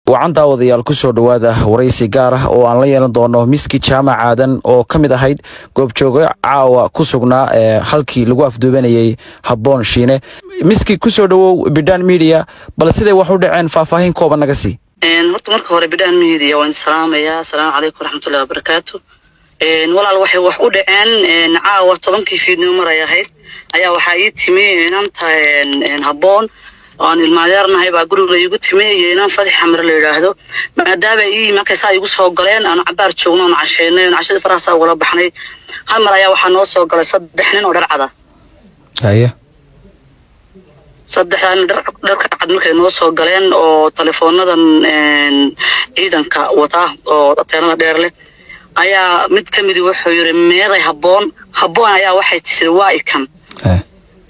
Wacan daawadayaal, kusoo dhowaada waraysi gaar ah oo aan la yeelan doono Miski Jaamac Aadan oo ka mid ahayd goobjoogo caawa ku sugnaa ee halkii lagu afduubanayay Habboon Shiine. Miski, kusoo dhowow Bidhaan Media. Bal siday wax u dhaceen faahfaahin kooban naga sii. Horta marka hore Bidhaan Media waan salaamayaa. Asalaamu calaykum waraxmatullahi wabarakaatu. Walaal, waxay wax u dhaceen caawa 10-kii fiidnimo maray ahayd ayaa waxaa ii timi inanta Habboon oo aan ilmaadeernahay baa guriga iigu timi iyo inan Fadix Xamre la yidhaahdo. Maadaama ii markay saa igu soo galeen, aanu cabaar joogno, aanu casheynay, aanu cashadii farahaasaa ugala baxnay, hal mar ayaa waxaa noo soo galay saddex nin oo dhar cada. Saddexdaa nin dharka cad markay noo soo galeen oo telefoonadan ciidanka wata oo ateenada dheer leh ayaa mid ka midi wuxuu yidhi, "Meeday Habboon?" Habboon ayaa waxay tiri, "Waa ikan."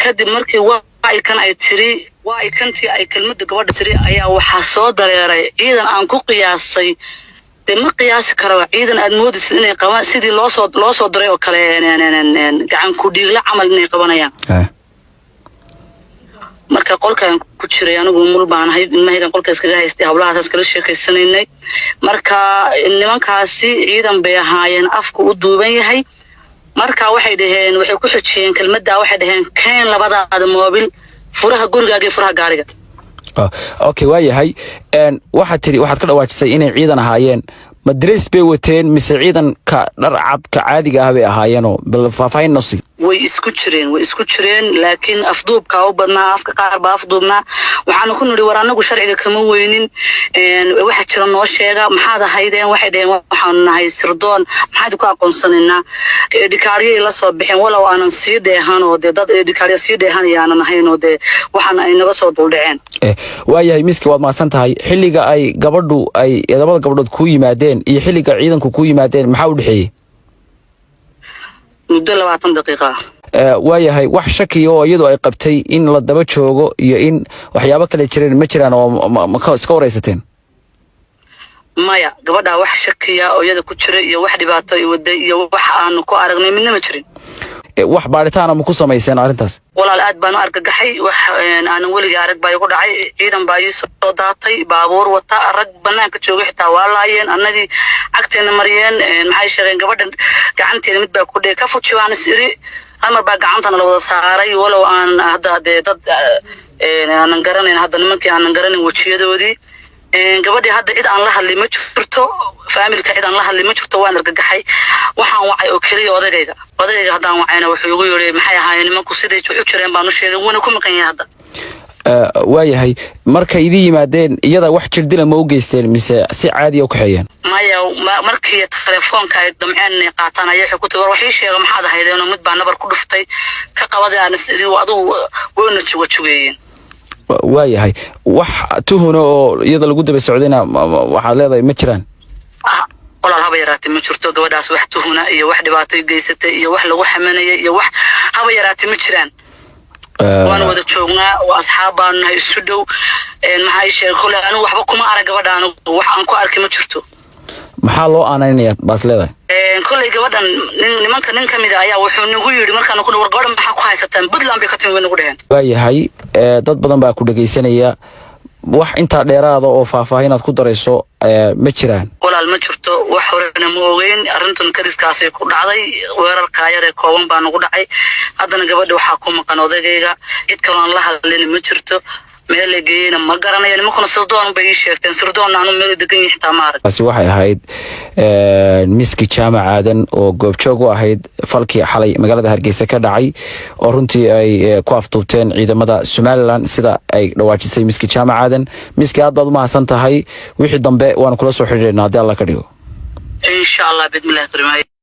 Kadib markii "waa ikan" ay tiri, "waa ikantii" ay kelmadda gabadha tiri, ayaa waxaa soo dareeray ciidan aan ku qiyaasay, dee ma qiyaasi karaba, ciidan aad moodaysid inay qaban sidii loosoo diray oo kale, gacan ku dhiigla camal inay qabanayaan. Marka qolkaan ku jiray anigu mul baan ahay, ilmahaygan qolka iskaga haystay, hablahaasaan iskala sheekaysanaynay. Marka nimankaasi ciidan bay ahaayeen, afku u duuban yahay. Marka waxay dhaheen, waxay ku xijiyeen kelmaddaa, waxay dhaheen, "Keen labadaada moobil, furaha gurigaaga iyo furaha gaariga." Okay, waa yahay. Waxaad tiri, waxaad ka dhawaajisay inay ciidan ahaayeen. Ma darays bay wateen mise ciidanka dhar cadka caadiga ah bay ahaayeenoo? Bal faahfaahin noo sii. Way isku jireen, way isku jireen, laakiin afduubkaa u badnaa, afka qaar baa afduubnaa. Waxaanu ku nidhi, "War anagu sharciga kama weynin, waxa jira noo sheega, maxaad ahaydeen?" Waxay dhaheen, "Waxaanu nahay sirdoon." "Maxaad ku aqoonsanaynaa?" ID card-yay la soo bixeen, walow aanan sii dheehan oo dee dad ID card-yo sii dheehan iyo aanan ahayn oo dee waxaan ay naga soo duldhaceen. Waayahay Miski, waad mahadsan tahay. Xilliga ay gabadhu ay labada gabdhood kuu yimaadeen iyo xilliga ciidanku kuu yimaadeen maxaa u dhexeeyey? Muddo 20 daqiiqa ah. Waayahay, wax shakiya oo iyadu ay qabtay in la daba joogo iyo in waxyaabo kale jireen ma jiraan oo ma iska waraysateen? Maya, gabadhaa wax shakiya oo iyada ku jira iyo wax dhibaato i waday iyo wax aanu ku aragnay midna ma jirin. Wax baadhitaana ma ku samayseen arrintaas? Walaal, aad baan u argagaxay. Wax aanan weligii arag baa igu dhacay. Ciidan baa ii soo daatay, baabuur wata, rag banaanka joogay xitaa waa laayeen, annagii cagteena mariyeen. Maxay sheegeen, gabadha gacanteeda mid baa ku dhigay, ka fuji baan is iri, hal mar baa gacantana la wada saaray, walow aan hadda dee dad aanan garanayn, hadda nimankii aanan garanayn wejiyadoodii. Gabadhii hadda cid aan la hadlay ma jirto, faamilka cid aan la hadlay ma jirto. Waan argagaxay. Waxaan wacay oo keliya odagayga. Odagayga haddaan wacayna wuxuu igu yidhi, "Maxay ahaayeen nimanku?" Siday waxu jireen baan u sheegay, wuuna ku maqan yahay hadda. Waayahay, markay idin yimaadeen iyada wax jirdila ma u geysteen mise si caadiya u kaxeeyeen? Maya, markii telefoonka ay damceen inay qaataan ayaa waxay ku tiri, "War wax ii sheega, maxaad ahaydeenoo?" Mid baa nabar ku dhuftay, ka qabaday aan is iri, adigu wayna jugajugeeyeen. Waayahay, wax tuhuna oo iyada lagu daba socdayna waxaad leedahay ma jiraan? Walaal, haba yaraatay ma jirto. Gabadhaas wax tuhuna iyo wax dhibaato geysatay iyo wax lagu xamanayay iyo wax haba yaraatay ma jiraan. Waan wada joognaa oo asxaab baanu nahay isu dhow. Maxaa ii sheegay, kole anigu waxba kuma arag gabadha, anigu wax aan ku arkay ma jirto. Maxaa loo aanaynayaa baas leedahay? Kolley gabadhan nin nimanka nin ka mid a ayaa wuxuu nagu yidhi markaan ku, "War gabadhan maxaa ku haysataan?" "Puntland bay ka timi," bay nagu dheheen. Waayahay, dad badan baa ku dhegaysanaya. Wax intaa dheeraada oo faahfaahin aad ku darayso ma jiraan? Walaal, ma jirto. Wax horena ma ogeyn. Arrintan kadiskaasay ku dhacday, weerarkaa yar ee kooban baa nagu dhacay. Haddana gabadha waxaa ku maqan odaygayga, cid kaloo aan la hadlin ma jirto, meel la geeyeyna ma garanayo. Nimankuna sirdoon bay ii sheegteen, sirdoonna anu meel degan yihin xitaa ma arag. Taasi waxay ahayd Miski Jaamac Aadan oo goobjoog u ahayd falkii xalay magaalada Hargeysa ka dhacay oo runtii ay ku afduubteen ciidamada Somaliland, sida ay dhawaajisay Miski Jaamac Aadan. Miski, aad baad u mahadsan tahay. Wixii dambe waanu kula soo xidhiidhna haddii Alla ka dhigo. Insha Allah, bismillahi kariim.